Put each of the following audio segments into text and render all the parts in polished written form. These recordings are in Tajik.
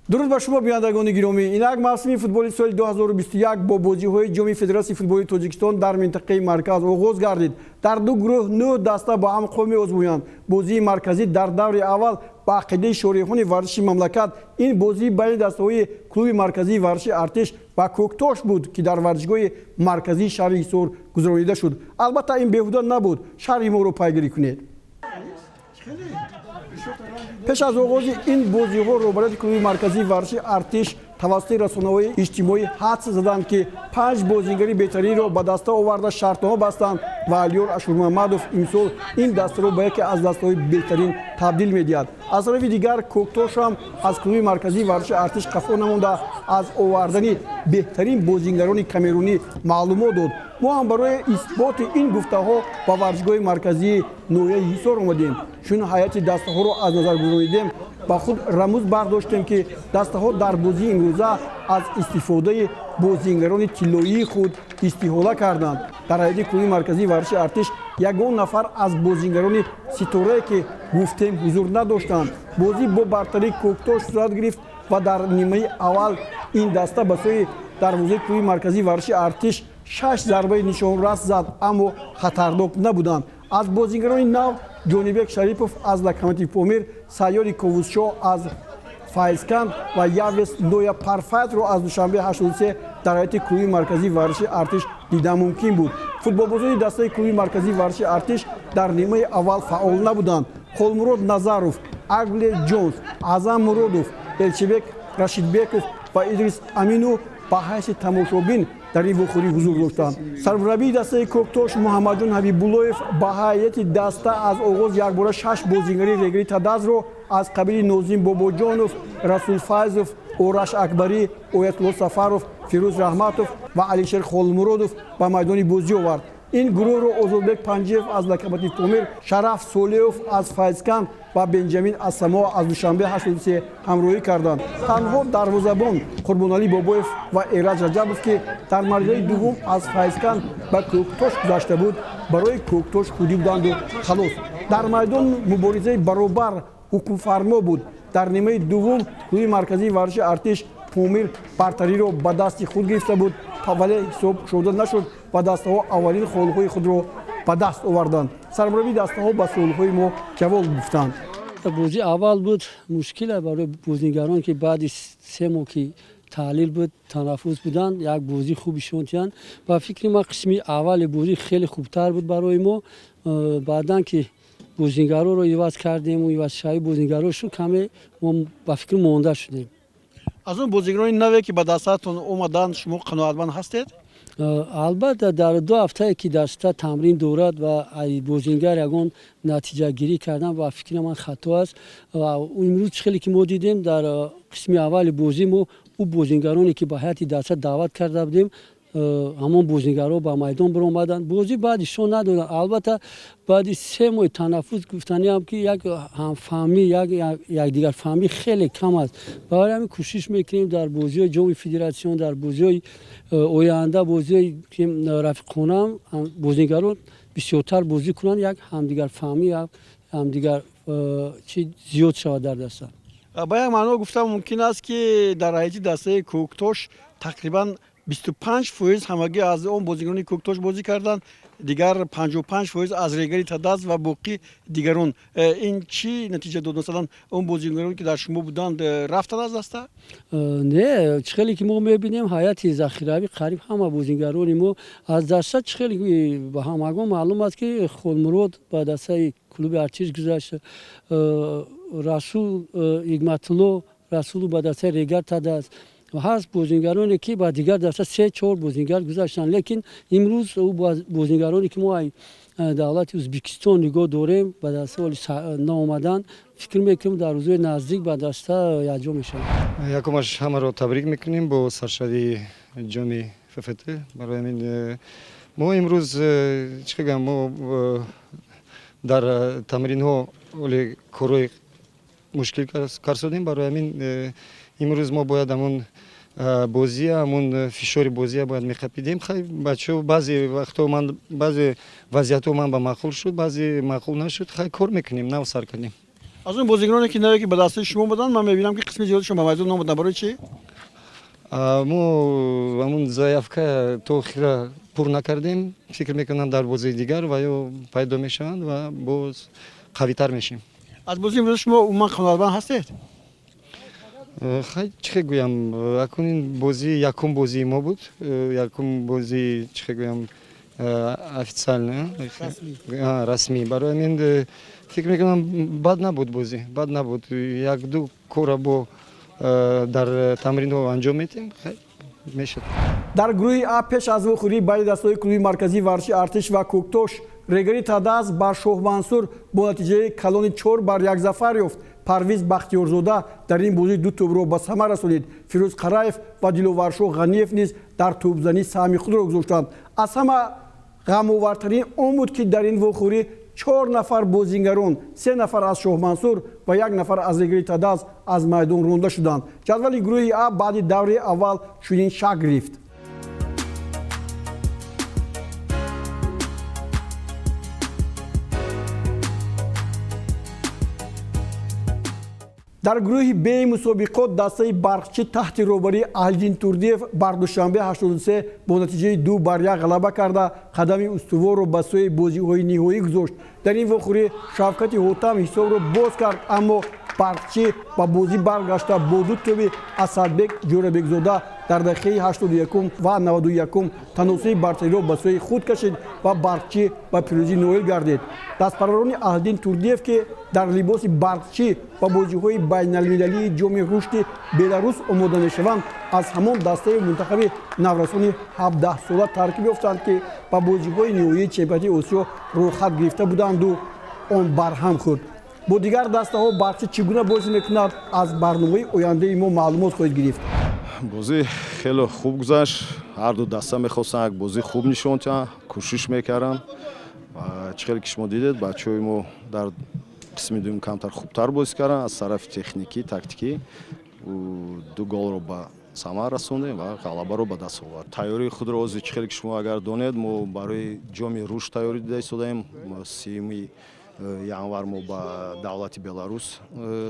Дуруд ба шумо, бинандагони гиромӣ. Инак мавсими футболи соли 2021 бо бозиҳои Ҷоми Федератсияи футболи Тоҷикистон дар минтақаи марказ оғоз гардид. Дар ду гурӯҳ нӯҳ даста ба ҳам қол меозмоянд. Бозии марказӣ дар даври аввал, ба ақидаи шореҳони варзиши мамлакат, ин бозии байни дастаҳои клуби марказии варзиши «Артиш» ва «Кӯктош» буд, ки дар варзишгоҳи марказии шаҳри Ҳисор гузаронида шуд. Албатта, ин беҳуда набуд. Шарҳи моро пайгирӣ кунед. Пеш аз оғози ин бозиҳо роҳбарияти клуби марказии варзиши «Артиш» тавассути расонаҳои иҷтимоӣ ҳадс заданд, ки панҷ бозигари беҳтаринро ба даста оварда, шартнома бастанд ва Алиёр Ашурмамадов имсол ин дастаро ба яке аз дастаҳои беҳтарин табдил медиҳад. Аз тарафи дигар, «Кӯктош» ҳам аз клуби марказии варзиши «Артиш» қафо намонда, аз овардани беҳтарин бозигарони камерунӣ маълумот дод. Мо ҳам барои исботи ин гуфтаҳо ба варзишгоҳи марказии ноҳияи Ҳисор омадем. Чун ҳайати дастаҳоро аз назар гузаронидем, ба худ рамӯз бардоштем, ки дастаҳо дар бозии имрӯза аз истифодаи бозигарони тиллоии худ истиҳола карданд. Дар ҳайати клуби марказии варзиши «Артиш» ягон нафар аз бозигарони ситорае, ки гуфтем, ҳузур надоштанд. Бозӣ бо бартарии «Кӯктош» сурат гирифт ва дар нимаи аввал ин даста ба сӯи дарвозаи клуби марказии варзиши «Артиш» шаш зарбаи нишонрас зад, аммо хатарнок набуданд. Аз бозигарони нав Ҷонибек Шарипов аз «Локомотив Помир», Сайёри Ковусшоҳ аз «Файзканд» ва Явес Ноя Парфайтро аз «Душанбе 83» дар ҳайати клуби марказии варзиши «Артиш» дида мумкин буд. Футболбозони дастаи клуби марказии варзиши «Артиш» дар нимаи аввал фаъол набуданд. Холмурод Назаров, Агле Ҷонс, Аъзам Муродов, Элчибек Рашидбеков ва Идрис Амину ба ҳайси тамошобин дар ин вохӯрӣ ҳузур доштанд. Сармураббии дастаи «Кӯктош» Муҳаммадҷон Ҳабибуллоев ба ҳайати даста аз оғоз якбора шаш бозигари Регари Тадазро аз қабили Нозим Бобоҷонов, Расул Файзов, Ораш Акбарӣ, Оятулло Сафаров, Фирӯз Раҳматов ва Алишер Холмуродов ба майдони бозӣ овард. Ин гурӯҳро Озодбек Панҷиев аз «Локомотив Помир», Шараф Солеев аз «Файзканд» ва Бенҷамин Асамо аз «Душанбе 83» ҳамроҳӣ карданд. Танҳо дарвозабон Қурбоналӣ Бобоев ва Эраҷ Раҷабов, ки дар марҳилаи дуввум аз «Файзканд» ба «Кӯктош» гузашта буд, барои «Кӯктош» худӣ буданду халос. Дар майдон муборизаи баробар ҳукмфармо буд. Дар нимаи дуввум клуби марказии варзиши «Артиш» Помир бартариро ба дасти худ гирифта буд, вале ҳисоб кушода нашуд ва дастаҳо аввалин холҳои худро ба даст оварданд. Сармураббии дастаҳо ба суолҳои мо ҷавоб гуфтанд. Бозии аввал буд, мушкиле барои бозигарон, ки баъди 3 моҳ, ки таълил буд, танаффус буданд, як бозии хуб ишон диҳанд. Ба фикри ман, қисми аввали бозӣ хеле хубтар буд барои мо. Баъдан ки бозигароро иваз кардему ивазшавии бозигаро шуд, каме мо ба фикр монда шудем. Аз он бозигарони наве, ки ба дастаатон омаданд, шумо қаноатманд ҳастед? Албатта, дар 2 ҳафтае, ки даста тамрин дорад ва бозингар ягон натиҷагирӣ кардан, ба фикри ман, хато аст. Ва имрӯз хеле ки мо дидем, дар қисми аввали бозӣ мо ӯ бозингароне, ки ба ҳайати даста даъват карда будем, ҳамон бозингарҳо ба майдон баромаданд, бозӣ баъд ишон надоданд. Албатта, баъди 3 моҳи танаффус гуфтаниам, ки як ҳамфаҳмӣ, як якдигарфаҳмӣ хеле кам аст. Барои ҳамин кӯшиш мекунем дар бозиҳои Ҷоми Федератсион, дар бозиҳои оянда, бозиҳои рафиқона бозигарон бисёртар бозӣ кунанд, як ҳамдигарфаҳмӣ, ҳамдигар чи зиёд шавад дар даста. Ба як маъно гуфта мумкин аст, ки дар ҳайати дастаи «Кӯктош» тақрибан 25% ҳамагӣ аз он бозигарони «Кӯктош» бозӣ карданд, дигар 55% аз Регари Тадаз ва боқӣ дигарон. Ин чӣ натиҷа дод? Масалан, он бозигароне, ки дар шумо буданд, рафтанд аз даста? Не, чӣ хеле ки мо мебинем, ҳайати захиравӣ қариб ҳама бозигарони мо аз даста. Чӣ хеле ба ҳамагон маълум аст, ки Холмурод ба дастаи клуби «Артиш» гузашт, Расул Ҳикматулло Расулу ба дастаи Регар Тадаз. Ҳаст бозингароне, ки ба дигар даста се чор бозингар гузаштанд, лекин имрӯз ӯ бозингароне, ки мо давлати Ӯзбекистон нигоҳ дорем, ба даста оли наомаданд. Фикр мекунем, дар рӯзҳои наздик ба даста якҷо мешаванд. Якумаш, ҳамаро табрик мекунем бо саршавии ҷоми ФФТ. Барои ҳамин мо имрӯз, чӣ гӯям, мо дар тамринҳо оле корҳои мушкил карсодем. Барои ҳамин имрӯз мо бояд ҳамун бозия, ҳамун фишори бозия бояд меқапидем. Хай, бачаҳо, баъзе вақтҳо ман, баъзе вазъиятҳо ман ба маъқул шуд, баъзе маъқул нашуд. Хай, кор мекунем, нав сар кардем. Аз он бозигароне ки наве ки ба дастаи шумо буданд, ман мебинам, ки қисми зиёдашон ба майдон наомаданд. Барои чӣ? Мо ҳамун заявка то охира пур накардем. Фикр мекунам, дар бозии дигар ва ё пайдо мешаванд ва боз қавитар мешем. Аз бозии имрӯз шумо умуман қаноатманд ҳастед? Хай, чӣ хел гӯям, акун ин бозӣ якум бозии мо буд, якум бозии, чӣ хел гӯям, официально расмӣ. Барои ҳамин фикр мекунам, бад набуд, бозӣ бад набуд. Як-ду кора бо дар тамринҳо анҷом медиҳем, мешад. Дар гурӯҳи А пеш аз вохӯрии байни дастаҳои клуби марказии варзиши Артиш ва Кӯктош, Регари Тадаз бар Шоҳмансур бо натиҷаи калони 4-1 зафар ёфт. Парвиз Бахтиёрзода дар ин бозӣ ду тӯбро ба самар расонид. Фирӯз Қараев ва Диловаршоҳ Ғаниев низ дар тӯбзанӣ саҳми худро гузоштанд. Аз ҳама ғамовартарин он буд, ки дар ин вохӯрӣ чор нафар бозингарон, се нафар аз Шоҳмансур ва як нафар аз Регари Тадаз, аз майдон ронда шуданд. Ҷадвали гурӯҳи А баъди давраи аввал чунин шакл гирифт. Дар гурӯҳи Б мусобиқот дастаи Барқчӣ таҳти роҳбарии Аҳлиддин Турдиев бар Душанбе 83 бо натиҷаи 2-1 ғалаба карда, қадами устуворро ба сӯи бозиҳои ниҳоӣ гузошт. Дар ин вохӯрӣ Шавкати Ҳотам ҳисобро боз кард, аммо Барқчӣ ба бозӣ баргашта, бо ду тӯби Асадбек Ҷӯрабекзода дар дақиқаи 81 ва 91 таносуби бартариро ба сӯи худ кашид ва Барқчӣ ба пирӯзӣ ноил гардид. Дастпарварони Аҳлиддин Турдиев, ки дар либоси Барқчӣ ба бозиҳои байналмилалии Ҷоми рушди Беларус омода мешаванд, аз ҳамон дастаи мунтахаби наврасони 17-сола таркиб ёфтанд, ки ба бозиҳои ниҳоии чемпионати Осиё роҳхат гирифта буданду он барҳам хӯрд. Бо дигар дастаҳо Барқчӣ чӣ гуна бозӣ мекунад, аз барномаи ояндаи мо маълумот хоҳед гирифт. Бозӣ хеле хуб гузашт. Ҳар ду даста мехостанд як бозии хуб нишон диҳанд, кӯшиш мекарданд. Чӣ хеле ки шумо дидед, бачаҳои мо дар қисми дуюм камтар хубтар бозӣ карданд аз тарафи техникӣ, тактикӣ. Ду голро ба самар расондем ва ғалабаро ба даст овард. Тайёрии худро ҳозир, чӣ хеле ки шумо агар донед, мо барои Ҷоми рушд тайёрӣ дида истодаем. 30-уми январ мо ба давлати Беларус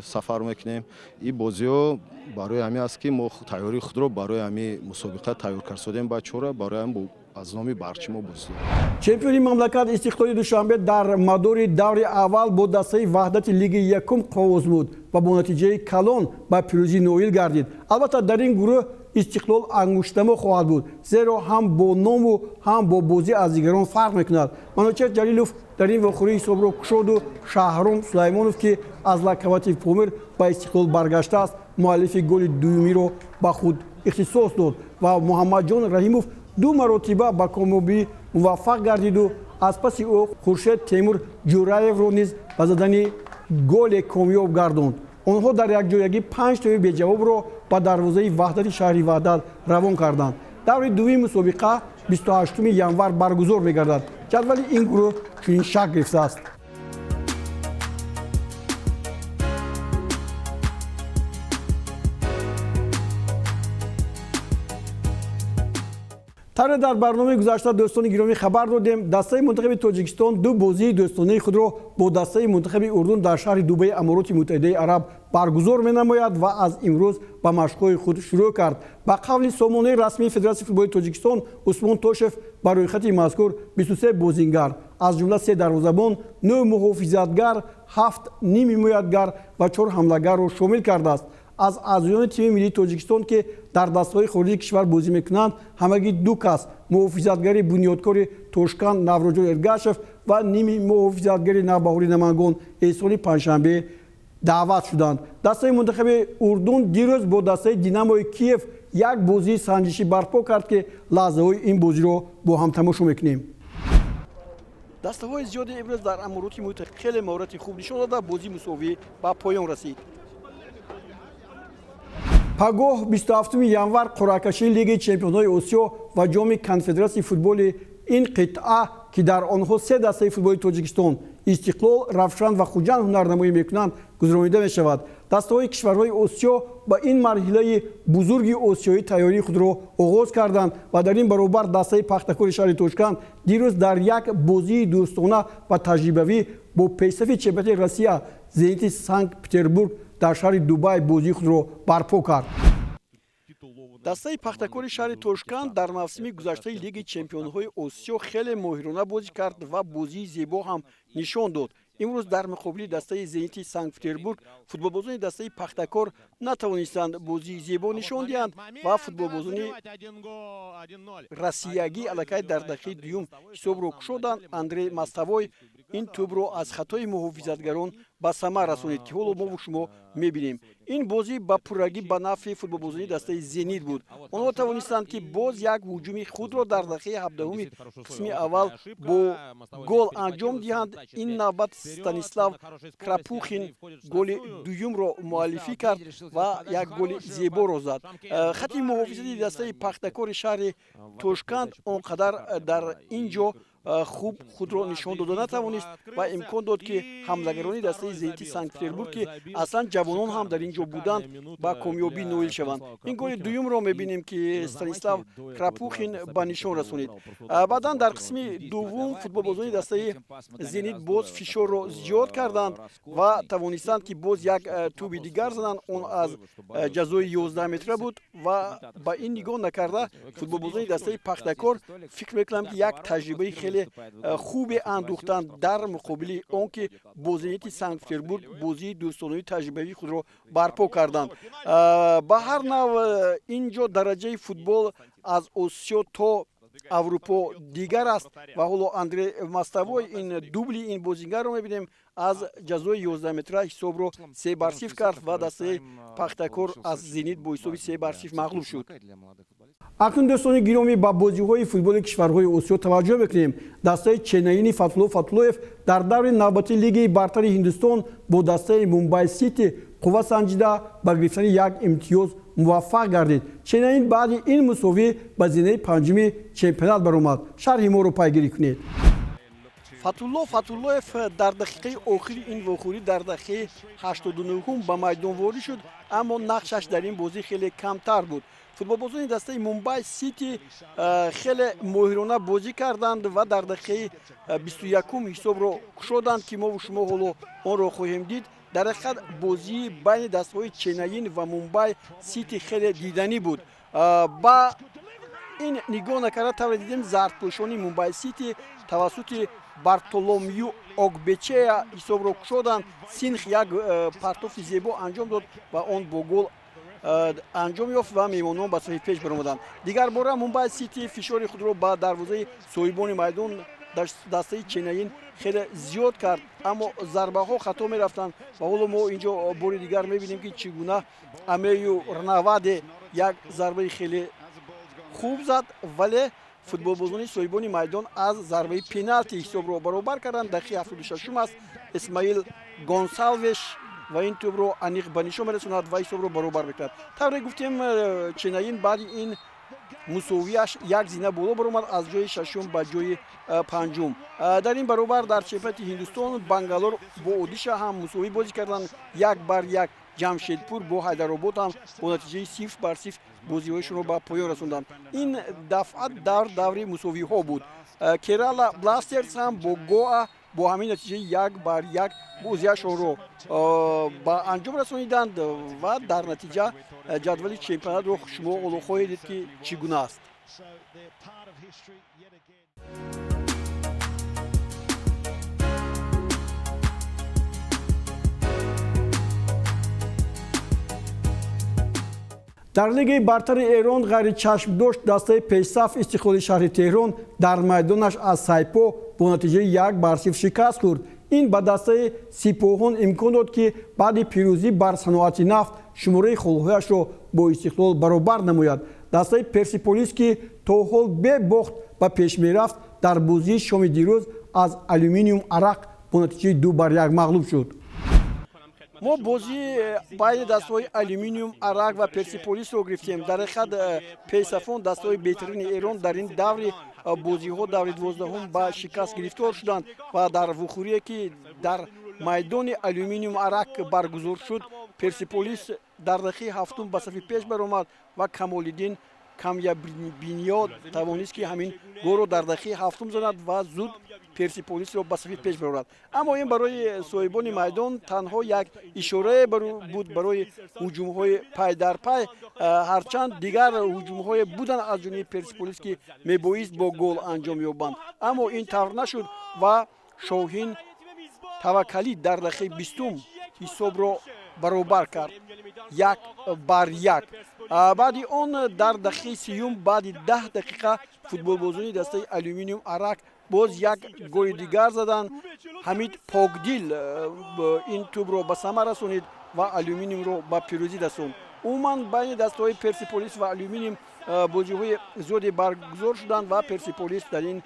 сафар мекунем. Ин бозиҳо барои ҳамин аст, ки мо тайёрии худро барои ҳамин мусобиқа тайёр кардем, бачаҳоро барои ҳамин аз номи Барқчӣ мо бозӣ дорем. Чемпиони мамлакат Истиқлоли Душанбе дар мадори даври аввал бо дастаи Ваҳдати лиги якум қовозмуд ва бо натиҷаи калон ба пирӯзӣ ноил гардид. Албатта, дар ин гурӯҳ Истиқлол ангуштнамо хоҳад буд, зеро ҳам бо ному, ҳам бо бозӣ аз дигарон фарқ мекунад. Манучер Ҷалилов дар ин вохӯрӣ ҳисобро кушоду Шаҳром Сулаймонов, ки аз Локомотив Помир ба Истиқлол баргаштааст, муаллифи голи дуюмиро ба худ ихтисос дод ва Муҳаммадҷон Раҳимов ду маротиба ба комёбӣ муваффақ гардиду аз паси ӯ Хуршед Темур Ҷураевро низ ба задани голе комёб гардонд. Онҳо дар якҷоягӣ панҷ тои беҷавобро ба дарвозаи Ваҳдати шаҳри Ваҳдат равон карданд. Даври дуюми мусобиқа 28 январ баргузор мегардад. Ҷадвали ин гурӯҳ чунин шакл гирифтааст. Тавре дар барномаи гузашта, дӯстони гиромӣ, хабар додем, дастаи мунтахаби Тоҷикистон ду бозии дӯстонаи худро бо дастаи мунтахаби Урдун дар шаҳри Дубаи Амороти Муттаҳидаи Араб баргузор менамояд ва аз имрӯз ба машқҳои худ шурӯъ кард. Ба қавли сомонаи расмии Федератсияи футболи Тоҷикистон, Усмон Тошев ба рӯйхати мазкур 23 бозингар, аз ҷумла се дарвозабон, нӯ муҳофизатгар, ҳафт нимҳимоятгар ва чор ҳамлагарро шомил кардааст. Аз аъзоёни тими миллии Тоҷикистон, ки дар дастаҳои хориҷи кишвар бозӣ мекунанд, ҳамагӣ ду кас: муҳофизатгари Бунёдкори Тошканд Наврӯзҷон Эргашев ва ними муҳофизатгари Навбаҳори Намангон Эҳсони Панҷшанбе даъват шуданд. Дастаи мунтахаби Урдун дирӯз бо дастаи Динамои Киев як бозии санҷишӣ барпо кард, ки лаҳзаҳои ин бозиро бо ҳам тамошо мекунем. Дастаҳои зиёде имрӯз дар Амороти Муттаҳида хеле маҳорати хуб нишон дода, бозии мусовӣ ба поён расид. Пагоҳ, 27 январ, қуръакашии Лигаи чемпионҳои Осиё ва Ҷоми Конфедератсияи футболи ин қитъа, ки дар онҳо се дастаи футболи Тоҷикистон Истиқлол, Равшан ва Хуҷанд ҳунарнамоӣ мекунанд, гузаронида мешавад. Дастаҳои кишварҳои Осиё ба ин марҳилаи бузурги осиёӣ тайёрии худро оғоз карданд ва дар ин баробар дастаи Пахтакори шаҳри Тошканд дирӯз дар як бозии дӯстона ва таҷрибавӣ бо пешсафи чемпионати Россия Зенити Санкт Петербург дар шаҳри Дубай бозии худро барпо кард. Дастаи Пахтакори шаҳри Тошканд дар мавсими гузаштаи Лиги чемпионҳои Осиё хеле моҳирона бозӣ кард ва бозии зебо ҳам нишон дод. Имрӯз дар муқобили дастаи Зенити Санкт Петербург футболбозони дастаи Пахтакор натавонистанд бозии зебо нишон диҳанд ва футболбозони россиягӣ аллакай дар дақиқаи дуюм ҳисобро кушоданд. Андрей Мостовой ин тӯбро аз хатои муҳофизатгарон ба самар расонид, ки ҳоло мову шумо мебинем. Ин бозӣ ба пуррагӣ ба нафъи футболбозони дастаи Зенит буд. Онҳо тавонистанд, ки боз як ҳуҷуми худро дар дақиқаи 17-уми қисми аввал бо гол анҷом диҳанд. Ин навбат Станислав Крапухин голи дуюмро муаллифӣ кард ва як голи зеборо зад. Хати муҳофизати дастаи Пахтакори шаҳри Тошканд он қадар дар ин ҷо хуб худро нишон дода натавонист ва имкон дод, ки ҳамлагарони дастаи Зенити Санкт Петербург, ки аслан ҷавонон ҳам дар ин ҷо буданд, ба комёбӣ ноил шаванд. Ин голи дуюмро мебинем, ки Станислав Крапухин ба нишон расонид. Баъдан дар қисми дуввум футболбозони дастаи Зенит боз фишорро зиёд карданд ва тавонистанд, ки боз як тӯби дигар зананд. Он аз ҷазои 11 метра буд ва ба ин нигоҳ накарда, футболбозони дастаи Пахтакор, фикр мекунам, ки як таҷрибаи хеле хубе андӯхтанд дар муқобили он ки бо Зенити Санкт Петербург бозии дӯстонаи таҷрибавии худро барпо карданд. Ба ҳар нав, ин ҷо дараҷаи футбол аз Осиё то Аврупо дигар аст. Ва ҳоло Андрей Мостовой, ин дубли ин бозигарро мебинем, аз ҷазои 11 метра ҳисобро 3-0 кард ва дастаи Пахтакор аз Зенит бо ҳисоби 3-0 мағлуб шуд. Акнун, дӯстони гиромӣ, ба бозиҳои футболи кишварҳои Осиё таваҷҷӯҳ мекунем. Дастаи Ченнаини Фатулло Фатуллоев дар даври навбатии Лигаи бартари Ҳиндустон бо дастаи Мумбай Сити қувва санҷида, ба гирифтани як имтиёз муваффақ гардид. Ченнаин баъди ин мусовӣ ба зинаи панҷуми чемпионат баромад. Шарҳи моро пайгирӣ кунед. Фатулло Фатуллоев дар дақиқаи охири ин вохӯрӣ, дар дақиқаи 89-ум ба майдон ворид шуд, аммо нақшаш дар ин бозӣ хеле камтар буд. Футболбозони дастаи Мумбай Сити хеле моҳирона бозӣ карданд ва дар дақиқаи 21-ум ҳисобро кушоданд, ки мову шумо ҳоло онро хоҳем дид. Дар ҳақиқат, бозии байни дастаҳои Ченнаин ва Мумбай Сити хеле диданӣ буд. Ба ин нигоҳ накарда, тавре дидем, зардпӯшони Мумбай Сити тавассути Бартоломю Огбечея ҳисобро кушоданд. Синх як партофти зебо анҷом дод ва он бо гол анҷом ёфт ва меҳмонон ба сафи пеш баромаданд. Дигар бора Мумбай Сити фишори худро ба дарвозаи соҳибони майдон, дастаи Ченнаин, хеле зиёд кард, аммо зарбаҳо хато мерафтанд. Ва ҳоло мо инҷо бори дигар мебинем, ки чӣ гуна Амею Рнаваде як зарбаи хеле хуб зад, вале футболбозони соҳибони майдон аз зарбаи пеналти ҳисобро баробар карданд. Дақиқаи 76-ум аст. Исмаил Гонсалвеш ва ин тӯбро аниқ ба нишон мерасонад ва ҳисобро баробар мекунад. Тавре гуфтем, Ченнаин баъди ин мусовияш як зина боло баромад, аз ҷои шашум ба ҷои панҷум. Дар ин баробар дар чемпионати Ҳиндустон Бангалор бо Одиша ҳам мусовӣ бозӣ карданд, 1-1. Ҷамшедпур бо Ҳайдаробод ҳам бо натиҷаи 0-0 бозиҳояшонро ба поён расонданд. Ин дафъа дар даври мусовиҳо буд. Керала Бластерс ҳам бо Гоа бо ҳамин натиҷаи 1-1 бозиашонро ба анҷом расониданд ва дар натиҷа ҷадвали чемпионатро шумо ҳоло хоҳед дид, ки чӣ гуна аст. Дар Лигаи бартари Эрон ғайричашмдошт дастаи пешсаф Истиқлоли шаҳри Теҳрон дар майдонаш аз Сайпо бо натиҷаи 1-0 шикаст хӯрд. Ин ба дастаи сипоҳон имкон дод, ки баъди пирӯзӣ бар Саноати Нафт шумораи холҳояшро бо Истиқлол баробар намояд. Дастаи Персиполис, ки то ҳол бебохт ба пеш мерафт, дар бозии шоми дирӯз аз Алюминиум Арак бо натиҷаи 2-1 мағлуб шуд. Мо бозии байни дастаҳои Алюминиум Арак ва Персиполисро гирифтем. Дар ҳақиқат, пешсафон, дастаҳои беҳтарини Эрон, дар ин даври бозиҳо, даври 12-ум, ба шикаст гирифтор шуданд ва дар вухӯрие, ки дар майдони Алюминиум Арак баргузор шуд, Персиполис дар дақиқаи ҳафтум ба сафи пеш баромад ва Камолиддин Камябиниё тавонист, ки ҳамин голро дар дақиқаи ҳафтум занад ва зуд Персиполисро ба сафи пеш барорад. Аммо ин барои соҳибони майдон танҳо як ишорае буд барои ҳуҷумҳои пай дар пай. Ҳарчанд дигар ҳуҷумҳое буданд аз ҷониби Персиполис, ки мебоист бо гол анҷом ёбанд, аммо ин тавр нашуд ва Шоҳин Таваккалӣ дар дақиқаи 20-ум ҳисобро баробар кард, 1-1. Баъди он дар дақиқаи 30-юм, баъди 10 дақиқа, футболбозони дастаи Алюминиум Арак боз як голи дигар заданд. Ҳамид Покдил ин тӯбро ба самар расонид ва Алюминиумро ба пирӯзӣ расонд. Умуман, байни дастаҳои Персиполис ва Алюминиум бозиҳои зиёде баргузор шуданд ва Персиполис дар ин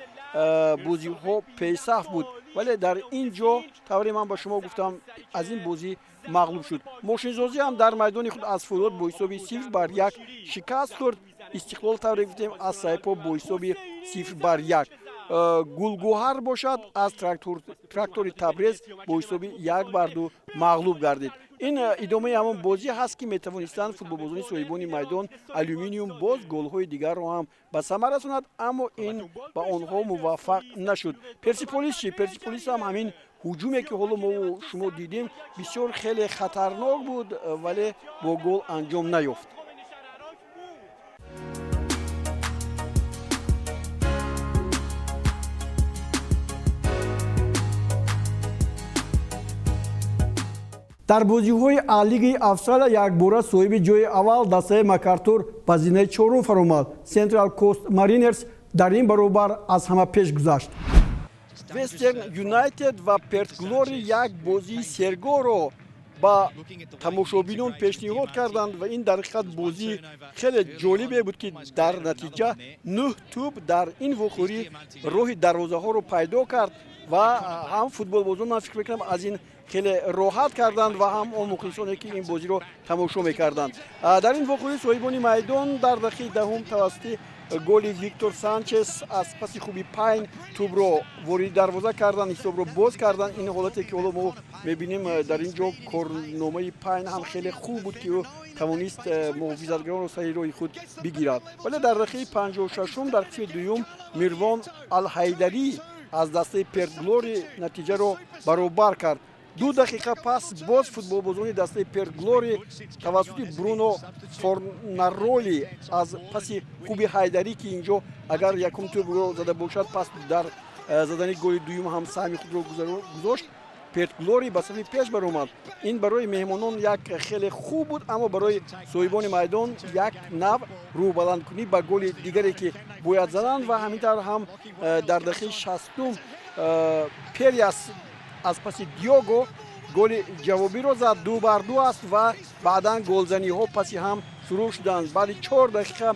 бозиҳо пешсаф буд, вале дар ин ҷо, тавре ман ба шумо гуфтам, аз ин бозӣ мағлуб шуд. Мошинсозӣ ҳам дар майдони худ аз Фӯлод бо ҳисоби 0-1 шикаст хӯрд. Истиқлол, тавре гуфтем, аз Сайпо бо ҳисоби 0-1, Гулгӯҳар бошад, аз Трактори Табрез бо ҳисоби 1-2 мағлуб гардид. Ин идомаи ҳамон бозӣ ҳаст, ки метавонистанд футболбозони соҳибони майдон Алюминиум боз голҳои дигарро ҳам ба самар расонад, аммо ин ба онҳо муваффақ нашуд. Персиполис чӣ? Персиполис ҳам ҳамин ҳуҷуме, ки ҳоло мо шумо дидем, бисёр хеле хатарнок буд, вале бо гол анҷом наёфт. Дар бозиҳои А-лигаи Австралия якбора соҳиби ҷои аввал дастаи Макартур ба зинаи чорум фаромад. Централ Кост Маринерс дар ин баробар аз ҳама пеш гузашт. Вестерн Юнайтед ва Перт Глори як бозии сергоро ба тамошобинон пешниҳод карданд ва ин дар ҳақиқат бозии хеле ҷолибе буд, ки дар натиҷа нӯҳ тӯб дар ин вохӯрӣ роҳи дарвозаҳоро пайдо кард ва ҳам футболбозон, ман фикр мекунам, аз ин хеле роҳат карданд ва ҳам он мухлисоне, ки ин бозиро тамошо мекарданд. Дар ин вохӯрӣ соҳибони майдон дар дақиқаи 10-ум тавассути голи Виктор Санчес аз паси хуби Пайн тӯбро вориди дарвоза карданд, ҳисобро боз карданд. Ин ҳолате, ки ҳоло мо мебинем, дар ин ҷо корномаи Пайн ҳам хеле хуб буд, ки ӯ тавонист муҳофизатгаронро сари роҳи худ бигирад. Вале дар дақиқаи 56-ум дар қисми дуюм Мирвон Алҳайдарӣ аз дастаи Пертглори натиҷаро баробар кард. 2 дақиқа пас боз футболбозони дастаи Пертглори тавассути Бруно Форнароли аз паси хуби Ҳайдарӣ, ки инҷо агар якум тӯбро зада бошад, пас дар задани голи дуюм ҳам саҳми худро гузошт, Пертглори ба сафи пеш баромад. Ин барои меҳмонон як хеле хуб буд, аммо барои соҳибони майдон як нав рӯҳбаландкунӣ ба голи дигаре, ки бояд зананд. Ва ҳамин тавр ҳам дар дақиқаи 60-ум Периас аз паси Диого голи ҷавобиро зад. 2-2 аст ва баъдан голзаниҳо паси ҳам шурӯъ шуданд. Баъди 4 дақиқа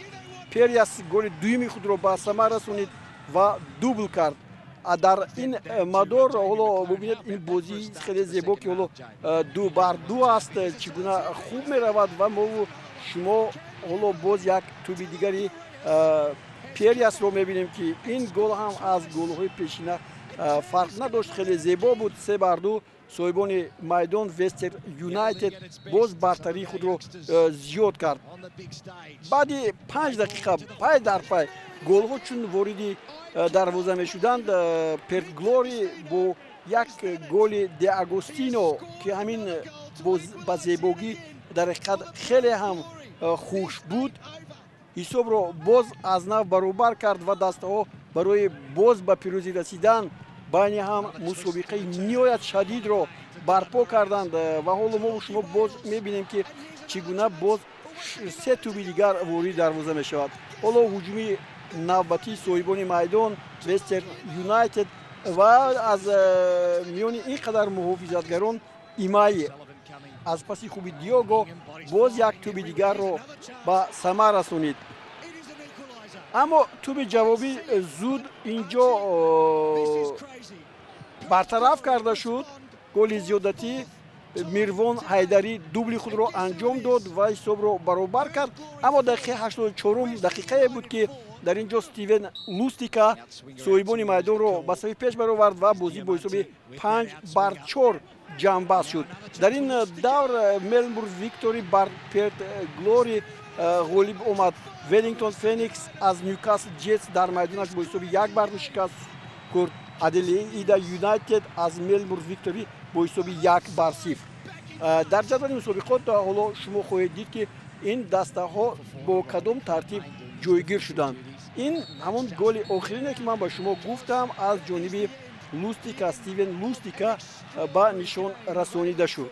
Периас голи дуюми худро ба самар расонид ва дубл кард. Дар ин мадор ҳоло бубинед, ин бозии хеле зебо, ки ҳоло 2-2 аст, чӣ гуна хуб меравад. Ва мову шумо ҳоло боз як тӯби дигари Периасро мебинем, ки ин гол ҳам аз голҳои пешина фарқ надошт, хеле зебо буд. 3-2, соҳибони майдон Вестер Юнайтед боз бартарии худро зиёд кард. Баъди 5 дақиқа пай дар пай голҳо чун вориди дарвоза мешуданд, Пертглори бо як голи Деагостино, ки ҳамин ба зебогӣ дар ҳақиқат хеле ҳам хуш буд, ҳисобро боз аз нав баробар кард ва дастаҳо барои боз ба пирӯзӣ расидан байни ҳам мусобиқаи ниҳоят шадидро барпо карданд. Ва ҳоло мо шумо боз мебинем, ки чӣ гуна боз се тӯби дигар вориди дарвоза мешавад. Ҳоло ҳуҷуми навбатии соҳибони майдон Вестер Юнайтед ва аз миёни ин қадар муҳофизатгарон Имайи аз паси хуби Диого боз як тӯби дигарро ба самар расонид, аммо тӯби ҷавобӣ зуд инҷо бартараф карда шуд. Голи зиёдатӣ, Мирвон Ҳайдарӣ дубли худро анҷом дод ва ҳисобро баробар кард. Аммо дақиқаи 84-ум дақиқае буд, ки дар ин ҷо Стивен Лустика соҳибони майдонро ба сафи пеш баровард ва бозӣ бо ҳисоби 5-4. Ҷамъбаст шуд. Дар ин давр Мелбурн Виктори бар Перт Глори ғолиб омад. Веллингтон Феникс аз Ньюкасл Ҷетс дар майдонаш бо ҳисоби 1-0 шикаст хӯрд. Аделаида Юнайтед аз Мелбурн Виктори бо ҳисоби 1-0. Дар ҷадвали мусобиқот ҳоло шумо хоҳед дид, ки ин дастаҳо бо кадом тартиб ҷойгир шуданд. Ин ҳамон голи охирине, ки ман ба шумо гуфтам, аз ҷониби Лустика, Стивен Лустика ба нишон расонида шуд.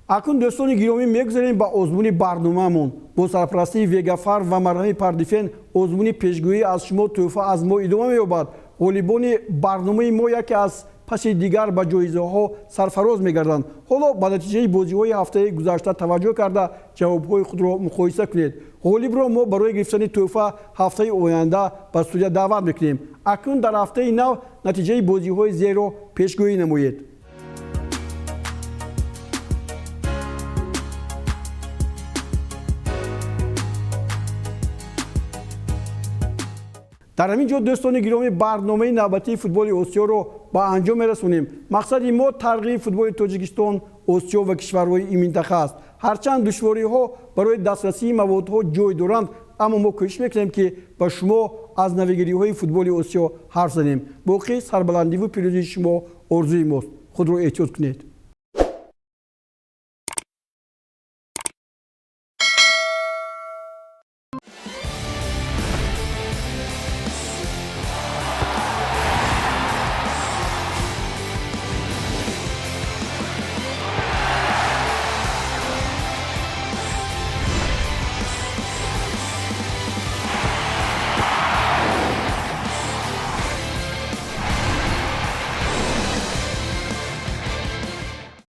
Акнун, дӯстони гиромӣ, мегузарем ба озмуни барномаамон. Бо сарпарастии Вегафар ва марҳами Пардифен озмуни пешгӯӣ «Аз шумо тӯҳфа, аз мо» идома меёбад. Ғолибони барномаи мо яке аз паси дигар ба ҷоизаҳо сарфароз мегарданд. Ҳоло ба натиҷаи бозиҳои ҳафтаи гузашта таваҷҷӯҳ карда, ҷавобҳои худро муқоиса кунед. Ғолибро мо барои гирифтани тӯҳфа ҳафтаи оянда ба студия даъват мекунем. Акнун дар ҳафтаи нав натиҷаи бозиҳои зерро пешгӯӣ намоед. Дар ҳамин ҷо, дӯстони гиромӣ, барномаи навбатии футболи Осиёро ба анҷом мерасонем. Мақсади мо тарғиби футболи Тоҷикистон, Осиё ва кишварҳои ин минтақа аст. Ҳарчанд душвориҳо барои дастрасии маводҳо ҷой доранд, аммо мо кӯшиш мекунем, ки ба шумо аз навигариҳои футболи Осиё ҳарф занем. Боқӣ сарбаландиву пирӯзии шумо орзуи мост. Худро эҳтиёт кунед.